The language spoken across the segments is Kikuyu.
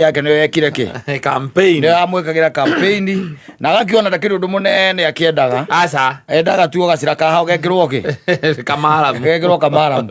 Yake nĩyo yekire kĩ? Campaign. Nĩyo yamwĩkagĩra campaign na agakĩona ndakĩrĩ ũndũ mũnene akĩendaga. Aca. Endaga tu gacĩra kaha gekĩrwo kĩ? Kamaramu. Gekĩrwo kamaramu.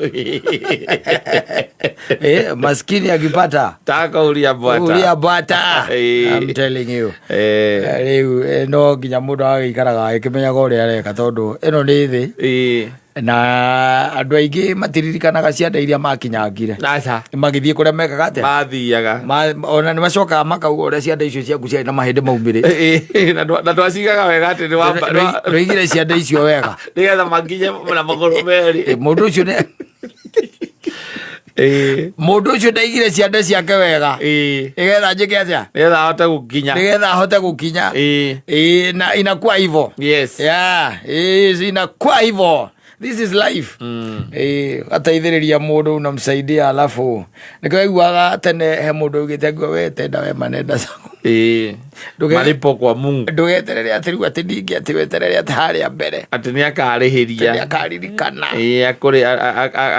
Eh, maskini akipata Taka uria bwata. Uria bwata. I'm telling you. Rĩu no nginya mũndũ agagĩikaraga agĩkĩmenyaga ũrĩa areka tondũ ĩno nĩ thĩ. Na andũ aingĩ matiririkanaga cianda iria makinyangire. Aca. Magĩthiĩ kũrĩa mekaga atĩa? Mathiaga. Ona nĩ macokaga makauga ũrĩa cianda icio ciaku ciarĩ na mahĩndĩ maumĩrĩte. Na ndwacigaga wega atĩ nĩ wamba Ndũigire cianda icio wega. Nĩgetha makinye na magũrũ merĩ. Mũndũ ũcio nĩ mũndũ ũcio ndaigire ciande ciake wega. Nĩgetha njĩke atĩa? Nĩgetha ahote gũkinya. Nĩgetha ahote gũkinya. Na inakuwa hivyo. Yeah, inakuwa hivyo. This is life. Ateithĩrĩria mũndũ unamsaidia, alafu nĩkĩo waiguaga tene he mũndũ augĩte ngua we tenda wema nenda zako. Malipo kwa Mungu. Ndũgeterere atĩ rĩu atĩ ningĩ atĩ weterere atĩ harĩa mbere. Atĩ nĩ akarĩhĩria. Nĩ akaririkana.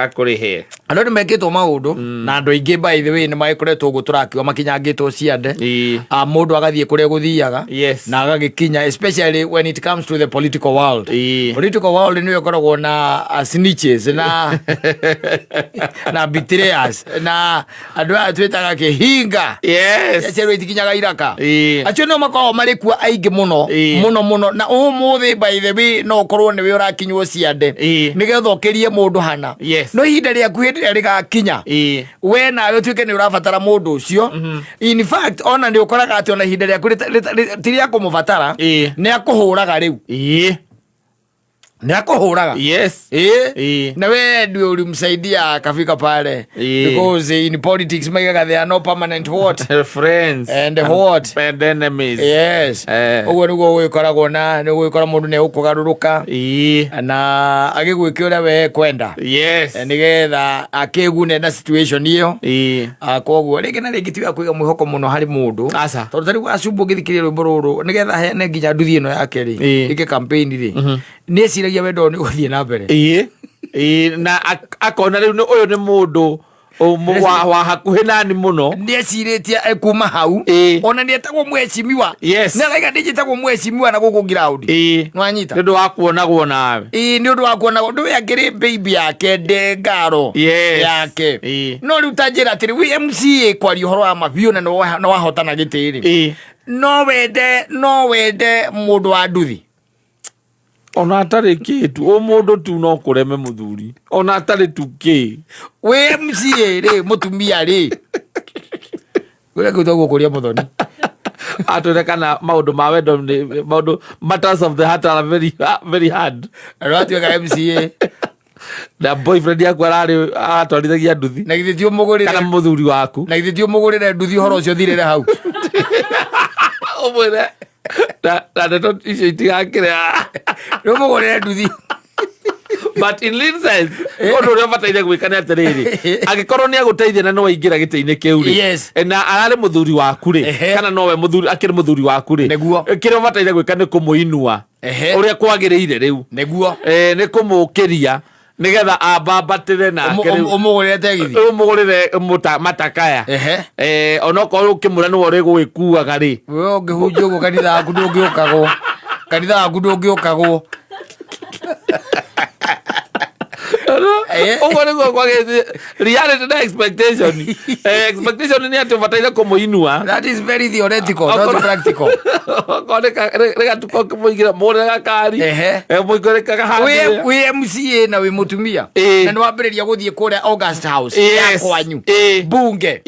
Akũrĩhe. Andũ nĩ mekĩtwo maũndũ na andũ aingĩ, by the way, nĩ magĩkoretwo ũguo tũrakiuga makinyangĩtwo ciande. Ah, mũndũ agathiĩ kũrĩa gũthiaga na agagĩkinya, especially when it comes to the political world. Political world nĩyo ĩkoragwo na snitches na betrayers na andũ aya twĩtaga kĩhinga. Acio itikinyaga iraka. Acio nĩo makoragwo marĩ kuo aingĩ mũno mũno mũno. Na ũmũthĩ, by the way, no ũkorwo nĩwe ũrakinywo ciande nĩgetha ũkĩrie mũndũ hana. No ihinda rĩaku hĩndĩ ĩrĩa rĩgakinya, we nawe ũtuĩke nĩ ũrabatara mũndũ ũcio, in fact ona nĩ ũkoraga atĩ ona ihinda rĩaku ti rĩa kũmũbatara, nĩ akũhũraga rĩu. Nĩ akũhũraga. Na we ndio ulimsaidia akafika pale. Because in politics maigaga there are no permanent what? Friends. And what? And enemies. Yes. Ũguo nĩguo gwĩkoragwo na nĩ ũgwĩkora mũndũ nĩ egũkũgarũrũka na agĩgwĩke ũrĩa we kwenda. Nĩgetha akĩgune na situation ĩyo. Ah, koguo rĩngĩ na rĩngĩ tiga kũiga mwĩhoko mũno harĩ mũndũ. Aca. Tondũ ta rĩu acumbu ũngĩthikĩrĩria rwĩmbo rũrũ nĩgetha heane nginya nduthi ĩno yake rĩ, ĩke campaign rĩ, nĩ eciragia wendo ũyũ nĩ ũgũthiĩ na mbere. Ĩĩ, na akona rĩu ũyũ nĩ mũndũ wa hakuhĩ nani mũno. Nĩ ecirĩtie kuma hau. Ona nĩ etagwo mheshimiwa. Nĩ araiga ndĩnjĩtagwo mheshimiwa na gũkũ ground. Nĩwanyita? Nĩ ũndũ wa kuonagwo nawe. Ĩĩ, nĩ ũndũ wa kuona ũndũ ũyũ akĩrĩ baby yake ndengaro yake. No rĩu ta njĩra atĩrĩ, wĩ MCA kwaria ũhoro wa ma biũ na nĩ wahotana gĩtĩ rĩ, no wende mũndũ wa nduthi? Ona atarĩ kĩ tu, o mũndũ tu no kũreme mũthuri ona atarĩ tu kĩ. Wĩ MCA rĩ, mũtumia rĩ, kũrĩa gwĩtagwo kũria mũthoni. Atwĩre kana maũndũ ma wendo nĩ maũndũ, matters of the heart are very, very hard. Na nĩwatuĩka MCA. Na boyfriend yaku ararĩ aratwarithagia nduthi. Na githĩ ti ũmũgũrĩre? Kana mũthuri waku. Na githĩ ti ũmũgũrĩre nduthi, ũhoro ũcio ũthirĩre hau? Ũmwĩre na ndeto icio itigakĩre. Nĩ ũmũgũrĩre nduthi. But in real sense, ũndũ ũrĩa ũbataire gwĩka nĩ atĩrĩrĩ, angĩkorwo nĩ agũteithia na nĩ waingĩra gĩtĩ-inĩ kĩu rĩ, na ararĩ mũthuri waku rĩ, kana nowe mũthuri akĩrĩ mũthuri waku rĩ, kĩrĩa ũbataire gwĩka nĩ kũmũinua ũrĩa kwagĩrĩire rĩu. Nĩ kũmũkĩria nĩgetha ambambatĩre nake rĩu. Ũmũgũrĩre tegithi. Ũmũgũrĩre matakaya. Onokorwo ũkĩmwĩra nĩwe ũrĩgũgĩkuaga rĩ. We ũngĩhunjia ũguo kanitha waku ndũngĩũkagwo, kanitha waku ndũngĩũkagwo. Ũguo nĩguo kwagĩrĩire, reality na expectation. Expectation nĩ atĩ ũbataire kũmũinua. That is very theoretical, not practical. Okorwo nĩ gatuka ũkĩmũigĩra, mũgũrĩre gakari. Mũigĩre kagahandĩre. Wĩ MCA na wĩ mũtumia na nĩ wambĩrĩria gũthiĩ kũrĩa August House ya kwanyu bunge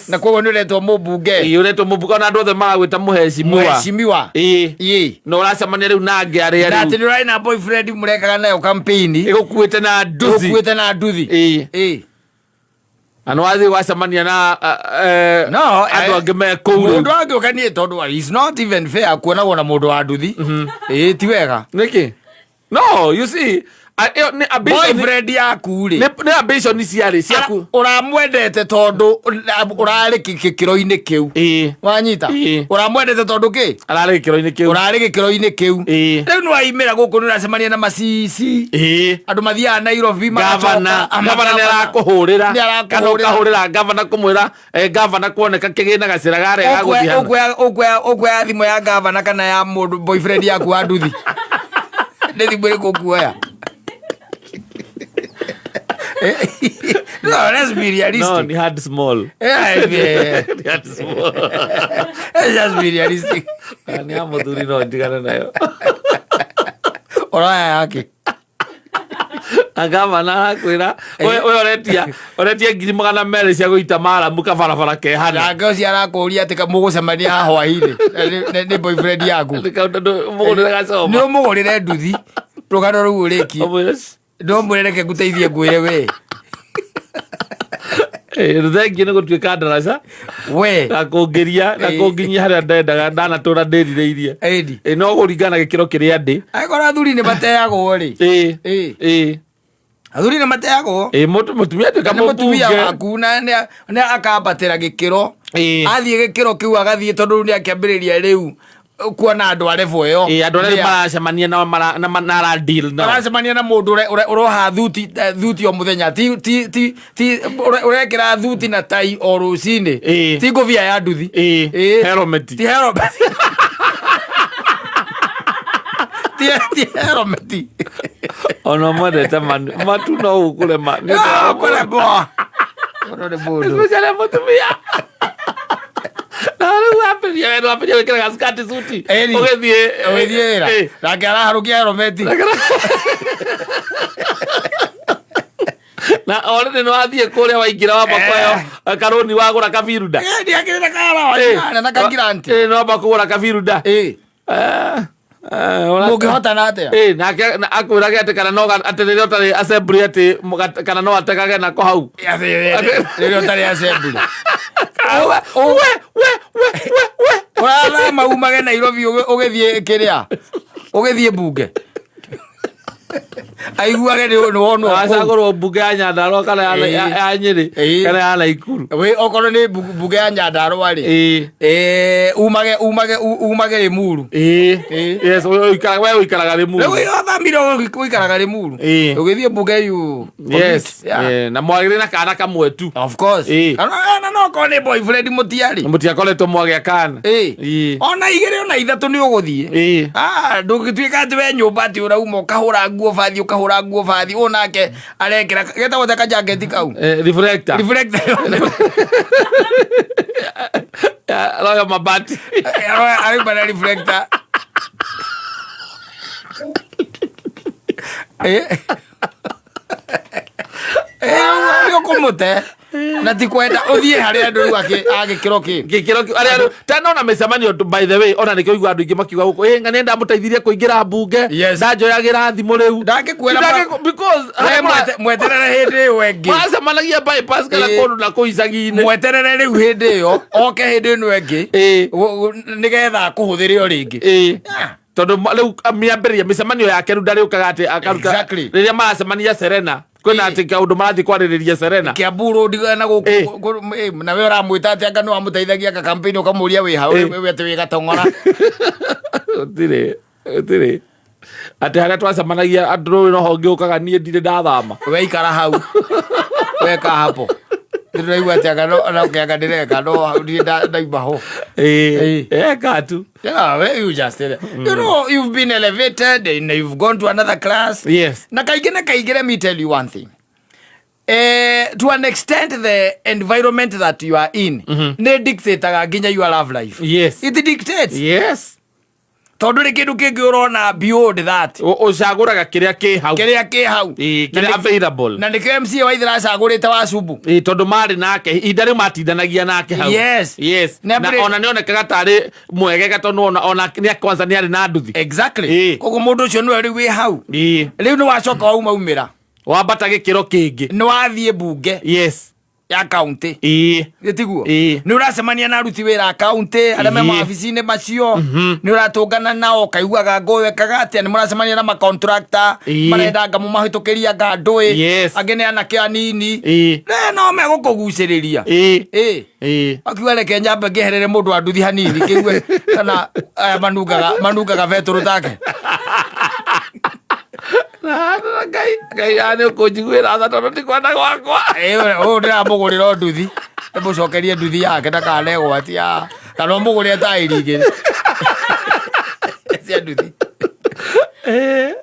na koguo nĩ ũretwo mũmbunge. Ũretwo mũmbunge, ona andũ othe maragwĩta mũhecimiwa. Mũhecimiwa. Na ũracemania rĩu na angĩ arĩa Na rĩu atĩ nĩ ũrarĩ na boyfriend mũrekaga nayo campaign ĩgũkuĩte na nduthi. Ĩgũkuĩte na nduthi. Na nĩ wathiĩ gwacemania na No, andũ angĩ me kũu rĩu. Mũndũ angĩũka niĩ tondũ is not even fair kuonagwo na mũndũ wa nduthi. Ĩĩ, ti wega. Nĩkĩ? No, you see, Ĩyo nĩ ambition. Boyfriend yaku rĩ, Nĩ ambition ciarĩ ciaku. Ũramwendete tondũ ũrarĩ gĩkĩro-inĩ kĩu. Wanyita? Ũramwendete tondũ kĩ? Ararĩ gĩkĩro-inĩ kĩu. Ũrarĩ gĩkĩro-inĩ kĩu. Rĩu nĩ waimĩra gũkũ, nĩ ũracemania na macici, andũ mathiaga Nairobi magacoka. Gavana, gavana nĩ arakũhũrĩra. Nĩ arakũhũrĩra. Kana ũkahũrĩra gavana kũmwĩra, gavana kuoneka kĩgĩna gacĩra garĩa gagũthiĩ hana. Ũkuoya thimũ ya gavana kana ya mũndũ boyfriend yaku wa nduthi? Nĩ thimũ ĩrĩkũ ũkuoya? No, let's be No, realistic. ni hard small. Yeah. Ni hard small. Let's just be realistic. Nĩ ya mũthuri no ndigane nayo. Ũroya yake? Na gavana arakwĩra we ũretia 200,000 cia gũita maramu kabarabara kehana. Nake ũcio arakũria atĩ mũgũcemania haha hwainĩ nĩ boyfriend yaku. Mũgũrĩre gacoma. Nĩ ũmũgũrĩre nduthi, rũgano rũu ũrĩkie. Ũmwĩre, No mwĩre reke ngũteithie ngwĩre we. Thengiũ nĩ gũtuĩka ndaraca We. Na kũngĩria na kũnginyia harĩa ndendaga ndanatũra ndĩrirĩirie. Ĩni. No kũringana na gĩkĩro kĩrĩa ndĩ. Angĩkorwo athuri nĩ mateagwo rĩ. Athuri nĩ mateagwo. Mũtumia atuĩka Nĩ mũtumia mũmbunge. waku na nĩ akambatĩra gĩkĩro. Athiĩ gĩkĩro kĩu agathiĩ, tondũ rĩu nĩ akĩambĩrĩria rĩu kuona andũ a level ĩyo. Andũ arĩa Nĩa- maracemania nao na ara deal nao. Aracemania na mũndũ ũroha thuti o mũthenya, ti ũrekĩra thuti na tai o rũcinĩ. Ti ngũbia ya nduthi. Helmet. Ti helmet. Ti helmet. Ona mwendete matu no ũkũrema. Nĩ ũndũ wa Ah, kũremwo. Ũyũ nĩ mũndũ. Especially mũtumia. Na rĩu wambĩrĩria, we wambĩrĩria gwĩkĩra gaskati suti. Ĩni. Ũgĩthiĩ Ũgĩthiĩ wĩra. Nake araharũkia helmet. Na already nĩ wathiĩ kũrĩa waingĩra wamba kuoya karũni wagũra kabiruda. Ndiakĩrĩ na kara na kagiranti. Nĩ wamba kũgũra kabiruda. Mũngĩhotana atĩa? Nake akwĩrage atĩ kana no atĩ rĩrĩa ũtarĩ assembly atĩ kana no ategage nako hau. Rĩrĩa ũtarĩ assembly. We, we, we, we, we. Ũrathama umage Nairobi ũgĩthiĩ kĩrĩa? Ũgĩthiĩ mbunge. Aiguage nĩ wonwo kũu. Acagũrwo mbunge ya Nyandarua kana ya Nyĩrĩ kana ya Naikuru. Wĩ okorwo nĩ mbunge ya Nyandarua rĩ. Umage Limuru. Yes, we ũikaraga Limuru. Rĩu ũthamire ũikaraga Limuru. Ũgĩthiĩ mbunge you Yes. Yeah. Na mwagĩrĩ na kana kamwe tu. Of course. Na no korwo nĩ boyfriend mũtiarĩ. Mũtiakoretwo mwagĩa kana. Ona igĩrĩ ona ithatũ nĩ ũgũthiĩ. Ndũngĩtuĩka atĩ we nyũmba atĩ ũrauma ũkahũra nguo bathi, ũkahũra nguo bathi, ũyũ nake arekĩra getagwo ta kajaketi kau. Reflector. Reflector. Royo mabati. Arauma na reflector. Nĩ ũkũmũte na ti kwenda ũthiĩ harĩ andũ rĩu a gĩkĩro kĩ. Gĩkĩro kĩu, arĩa andũ tena ona mĩcemanio by the way, ona nĩkĩo igua andũ aingĩ makiuga gũkũ, ng'ania ndamũteithirie kũingĩra mbunge, ndanjoyagĩra thimũ rĩu. Ndangĩkuoera Because We harĩa mweterere hĩndĩ ĩyo ĩngĩ. Maracemanagia bypass kana kũndũ na kũu icagi-inĩ. Mweterere rĩu hĩndĩ ĩyo, oke hĩndĩ ĩno ĩngĩ. Nĩgetha akũhũthĩre o rĩngĩ. Tondũ rĩu mĩambĩrĩria mĩcemanio yake rĩu ndarĩũkaga atĩ akaruta rĩrĩa maracemania Serena, kwĩna atĩ kaũndũ marathiĩ kwarĩrĩria Serena. Kiambu Road na gũkũ, na we ũramwĩta atĩ anga nĩ wamũteithagia ka campaign ũkamũria wĩ ha, we atĩ wĩ Gatong'ora. Gũtirĩ, gũtirĩ. Atĩ harĩa twacemanagia andũ rũĩ noho ngĩũkaga niĩ ndirĩ ndathama. We ikara hau. Weka hapo. Ndĩraigua atĩ anga no, no kĩanga ndĩreka, no hau ndirĩ ndaima ho. Eka tu. Yeah, well, you just said it. You know, you've been elevated and you've gone to another class. Na kaingĩ na kaingĩ, let me tell you one thing. To an extent, the environment that you are in nĩ dictataga nginya your love life. It dictates. Tondũ rĩ kĩndũ kĩngĩ ũrona beyond that. Ũcagũraga kĩrĩa kĩ hau. Kĩrĩa kĩ hau. Kĩrĩa available. Na nĩkĩo MCA Waithera acagũrĩte wa Cubu. Tondũ marĩ nake, ihinda rĩu matindanagia nake hau. Yes. Na Na mbere- ona nĩonekaga tarĩ mwegega tondũ ona nĩ kwanza nĩ arĩ na nduthi. Koguo mũndũ ũcio nĩwe rĩu wĩ hau. Rĩu nĩ wacoka wauma umĩra. Wambata gĩkĩro kĩngĩ. Nĩ wathiĩ mbunge. Ya kaunti. Ĩĩ. Gĩtiguo? Ĩĩ. Nĩ ũracemania na aruti wĩra a kaunti arĩa me Ĩĩ. mawabici-inĩ macio, nĩ ũratũngana nao, ũkaiguaga ngũyũ ekaga atĩa, nĩ mũracemania na makontrakta Ĩĩ. marenda anga mũmahĩtũkĩria anga ndũĩ, Yes. angĩ nĩ anake anini. Ĩĩ. Ne, no megũkũgucĩrĩria. Ĩĩ. Ĩĩ. Ĩĩ. Akiuga reke nyambe ngĩherere mũndũ wa nduthi hanini kĩgue kana aya manungaga manungaga betũrũ take. Na na Ngai Ngai ya nĩ ũkũnjiguĩra tha tondũ ndikwenda gwakwa. Ĩĩ, ũyũ ndĩramũgũrĩra o nduthi, ndĩmũcokerie nduthi yake ndakane gwatia, kana ũmũgũrĩre taĩri igĩrĩ cia nduthi. Ĩĩ.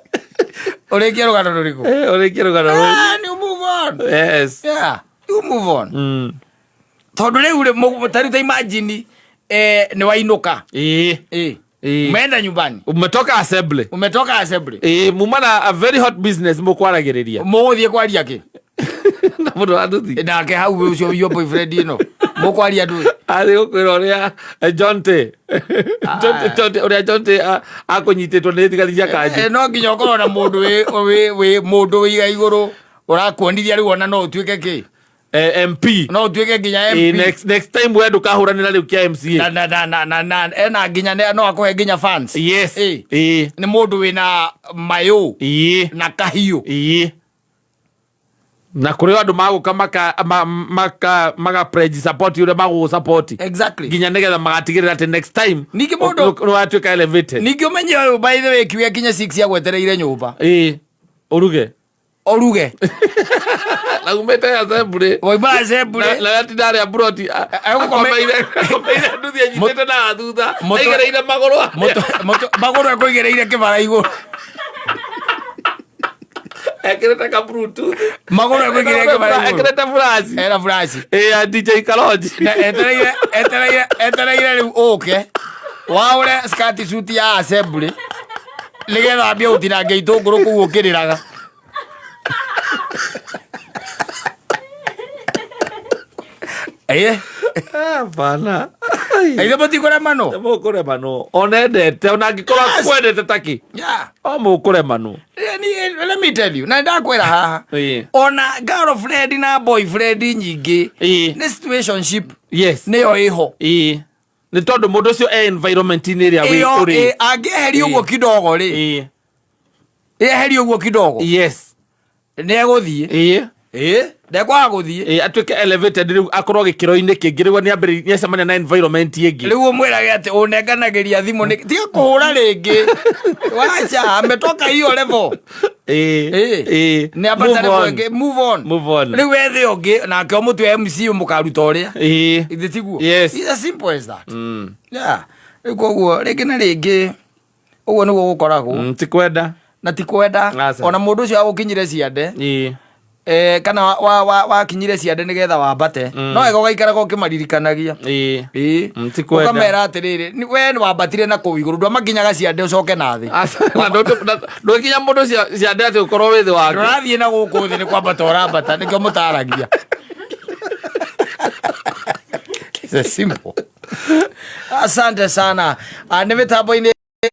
Ũrĩkie rũgano rũrĩkũ? Ĩĩ, ũrĩkie rũgano rũu. Ah, you move on. Yes. Yeah, you move on. Tondũ rĩu rĩ, ta rĩu ta imagine, nĩ wainũka. Ĩĩ. Ĩĩ. Ĩĩ. Umeenda nyumbani. Umetoka assembly. Umetoka assembly. Ĩĩ, muma na a very hot business mũkwaragĩrĩria. Mũgũthiĩ kwaria kĩ? Na mũndũ wa nduthi. Nake hau ũcio your boyfriend ĩno. Mũkwaria ndũĩ. Athiĩ gũkwĩra ũrĩa John T. John T, ũrĩa John T akũnyitĩtwo nĩ thigari cia kanjũ. No nginya ũkorwo na mũndũ wĩ mũndũ wĩ iga igũrũ ũrakuonithia rĩu ona no ũtuĩke kĩ? MP. No ũtuĩke nginya MP. Next time we ndũkahũranĩra rĩu kĩa MCA. Na, na, na, na, na, na, ena nginya no akũhe nginya fans. Yes. Nĩ mũndũ wĩna mayũ na kahiũ. Na kũrĩ andũ magũka maka pledge support ũrĩa magũgũ support. Exactly. Nginya nĩgetha magatigĩrĩra atĩ next time Ningĩ mũndũ- nĩ watuĩka elevated. Ningĩ ũmenye ũyũ by the way kiuga kinya 6 agwetereire nyũmba. Ũruge. Ũruge. Na umĩte assembly. Wauma assembly. Na atinda arĩa mburoti, akomeire nduthi anyitĩte na thutha, aigĩrĩire magũrũ. Magũrũ ekũigĩrĩire kĩbara igũrũ. Ekĩrĩte ka bluetooth. Magũrũ ekũigĩrĩire kĩbara igũrũ. Ekĩrĩte flash. Ena flash. Ya DJ Kalonji. Na etereire rĩu ũke. Waũre skirt suit ya assembly. Nĩgetha ambie gũtinangia itũngũrũ kũu ũkĩrĩraga. Bana. Ithe mũtikũremanwo? Mũkũremanwo. Ona endete, ona angĩkorwo Yes. akwendete taki. Yeah. O mũkũremanwo. Let me tell you, na ndakwĩra haha. Ona girlfriend na boyfriend nyingĩ nĩ situationship. Yes. Nĩyo ĩho. Nĩ tondũ mũndũ ũcio e environment-inĩ ĩrĩa wĩ Ĩyo, ũrĩ. Angĩeheria ũguo kidogo rĩ. Eheria ũguo kidogo. Yes. Nĩ egũthiĩ. Ndekwaga gũthiĩ. Atuĩke elevated rĩu akorwo gĩkĩro-inĩ kĩngĩ rĩu nĩ acemania na environment ĩngĩ. Rĩu ũmwĩrage atĩ ũnenganagĩria thimũ nĩ tiga kũhũra rĩngĩ. Wacha, ametoka hiyo level. Nĩ ambata Move level on. ĩngĩ, move on. Move on. Rĩu wethe ũngĩ nake ũmũtue MC mũkaruta ũrĩa. Ithe tiguo? Yes. It's as simple as that. Yeah. Rĩu koguo rĩngĩ na rĩngĩ ũguo nĩguo gũkoragwo. Ti kwenda. Na ti kwenda. Aca. Ona mũndũ ũcio agũkinyire ciande. Kana wakinyire ciande nĩgetha wambate. No wega ũgaikaraga ũkĩmaririkanagia. Ti kwenda. Ũkamera atĩrĩrĩ, we nĩ wambatire na kũu igũrũ, ndwamakinyaga ciande ũcoke na thĩ. Aca, na ndũgĩkinya mũndũ ciande atĩ ũkorwo wĩ thĩ wake. Ndũrathiĩ na gũkũ thĩ nĩ kwambata ũrambata, nĩkĩo mũtaragia. It's a simple. Asante sana. Nĩ mĩtambo-inĩ.